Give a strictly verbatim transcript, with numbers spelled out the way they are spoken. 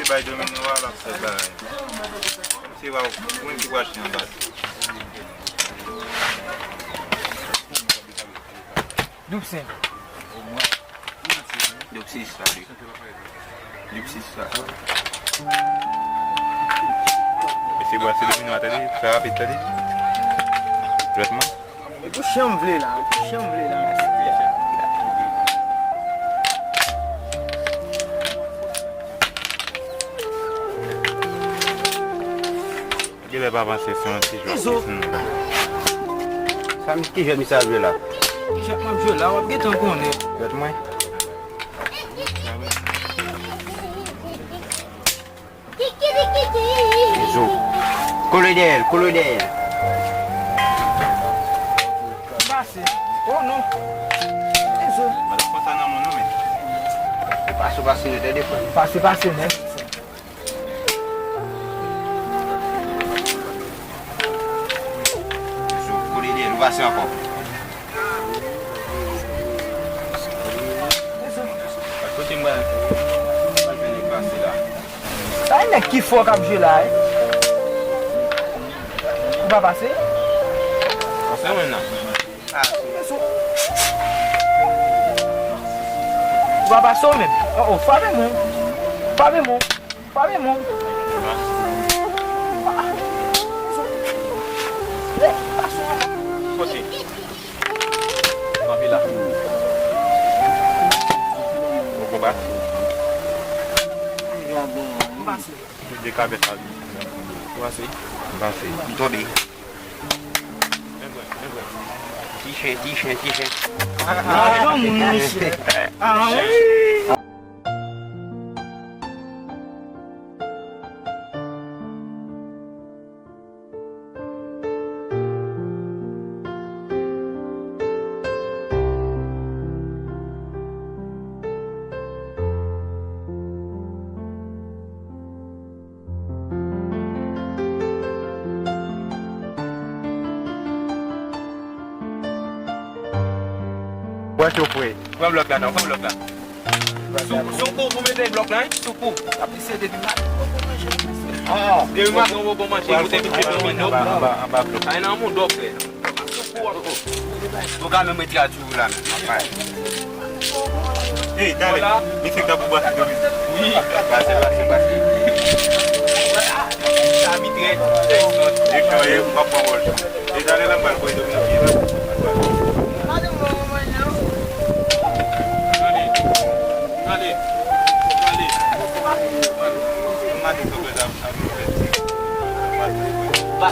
Bay domino a, l ap fè bagay. Kòmsi pa ou menm ki pou achte anba. Doub senk. Doub sis la, wi. Doub sis la. Mesye, bwase domino a, tande, fè rapid, tande. Dwètman. E pou chen m vle la, pou chen m vle la, mèsi. Genlè pa panse se yon ti jwèt ki fini la. Sa m, ki jwèt misye ap jwe la? Ki jwèt m ap jwe la, w ap gentan konnen. Jwèt mwen? Zo. Kole dèyè l, kole dèyè l. Pase. Oh non. Zo. Pase, pase nèt, tande frè. Pase, pase nèt. Zo, kole dèyè l, ou pase ankò. Kote m pral, m pral fè nèg pase la. Sa e nèg ki fò k ap jwe la, wi. Ou pa pase? Pase mwen nan. Ah, ou pa pase ou menm. Oh, oh, frape mwen. Frape mwen. Frape mwen. Kote? Kanpe la. Bon konba. Pase. De kabèt la. Pase. Pase. M tonbe. Ti chen, ti chen, ti chen. Ah, ah, ah, moun, mesye. Ah, wi. Bwè cho fre. Pran blòk la non, pran blòk la. Sou, sou kou pou mete blòk la, wi, sou kou. Apre se depi maten, ou bon manje. Ah, depi maten, ou bon manje, ou te vin fè domino. Anba, anba, anba blòk. Ay nan moun dòk, frè. Ou ka menm retire ati ou la menm, apre. Ey, talè, misye k ap bwase domino. Wi. Pase, pase, pase. Sa vitre. Ey, son. Ey, son, ey, m ap pran wòl. Ey, talè la, m pral voye domino byen la. Tande, tande, tande. M mande sou kòz ap, ap fè. M mande sou kòz.